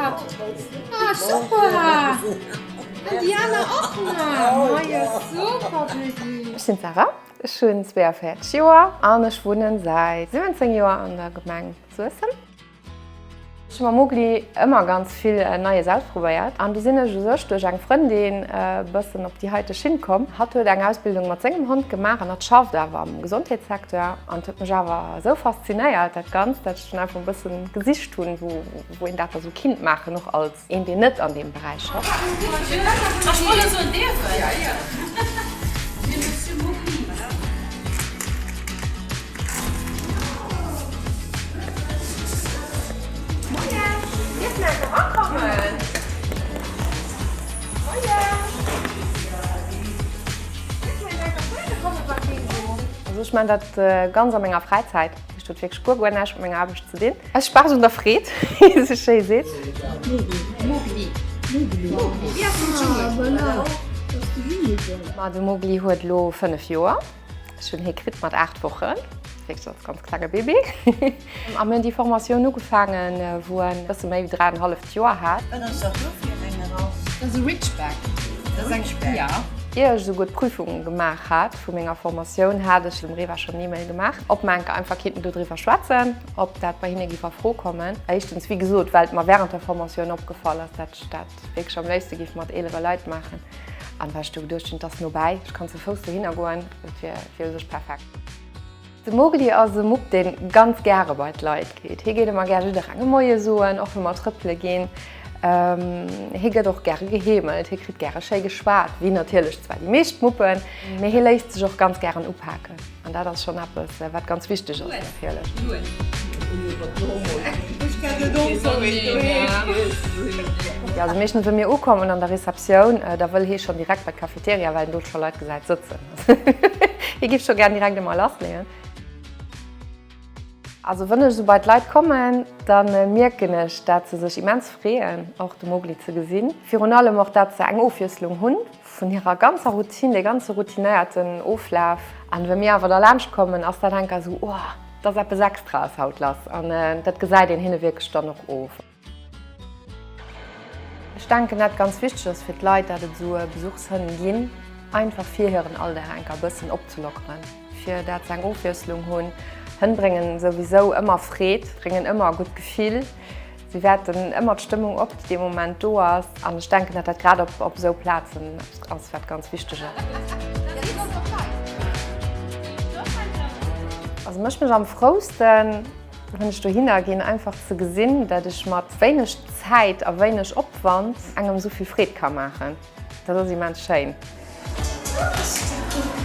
gehabt. Ah, super! An déi aner och nach! Majo, super, Baby! Ech sinn d'Sarah, ech hunn 42 Joer an ech wunnen säit 17 Joer an der Gemeng Suessem. Ech hu mam Mowgli ëmmer ganz vill Neies ausprobéiert an du sinn ech u sech duerch eng Frëndin e bëssen op déi heite Schinn komm. Hatt huet eng Ausbildung mat sengem Hond gemaach an hatt schafft awer am Gesondheetssecteur an et huet mech awer esou faszinéiert dat Ganzt, dat ech dunn einfach e bëssen gesicht hunn, wou een dat da sou kinnt maachen, och als Een deen net an deem Beräich schafft. Also ech maan dat ganz a menger Fräizäit. Ech huet wierklech guer guer näischt mat menger Aarbecht ze dinn. Aus Spaass un der Freed, wéi ee sou schéi seet. Ma de Mowgli huet elo 5 Joer. Ech hunn hie kritt mat 8 Wochen, wierklech als ganz klenge Bébé. A mir hunn déi Formatioun ugefaangen, wou en e bësse méi wéi dräienhalleft Joer hat. Wat ass dat do fir eng Rass? Dat ass e Ridgeback. Dat ass eng, ja. Ier ech esouguer d'Prüfung gemaach hat vu menger Formatioun, hat ech dem Reva schonn en E-Mail gemaach, ob mer enke einfach kinnten dodriwwer schwätzen, ob dat bei hinne giff a Fro kommen. Éischtens, wéi gesot, well et mer während der Formatioun opgefall ass, dat ech dat wierklech am léifste giff mat eelere Leit maachen an well ech du geduecht hunn, et ass nobäi, ech kann zu Fouss dohinner goen, et wier u sech perfekt. De Mowgli ass e Mupp, dee ganz gäre bei d'Leit geet. Hie geet ëmmer gär jidderengem Moie soen, och wa mer trëppele ginn. Hie gëtt och gäre geheemelt, hie kritt gäre schéi geschwat, wéi natierlech zwar déi meescht Muppen, mee hie léisst sech och ganz gären upaken an dat ass schonn eppes, wat ganz wichteg ass natierlech. Jo, also meeschtens, wa mir ukommen an der Receptioun, da wëll hie schonn direkt bei d'Cafeteria, well en do scho Leit gesäit sëtzen. Hie giff scho gär direkt emol lassleeën. Also wann ech esou bei d'Leit kommen, da mierken ech, dat se sech immens freeën, och de Mowgli ze gesinn. Virun allem och, dat se eng Ofwiesslung hunn vun hirer ganzer Routine, dee ganze routinéierten Oflaf. An wa mir awer da laanscht kommen, ass dat enker esou, oh, et ass eppes Extraes haut lass. An dat gesäit een hinne wierklech dann och of. Ech denken dat ganz wichteg ass fir d'Leit, dat et esou Besuchshënn ginn, einfach fir hiren Alldag enker e bëssen opzelockeren, fir dat se eng Ofwiesslung hunn. Hënn bréngen souwisou ëmmer Freed, bréngen ëmmer e gutt Gefill, si wäerten ëmmer d'Stëmmung op, déi dee Moment do ass. An ech denken, dat dat grad op op esou Plazen eppes ass, wat ganz wichteg ass. Also mécht mech am frousten. Wann ech dohinner ginn, einfach ze gesinn, dat ech mat wéineg Zäit a wéineg Opwand engem esou vill Freed ka maachen, dat ass immens schéin. Wou bist du?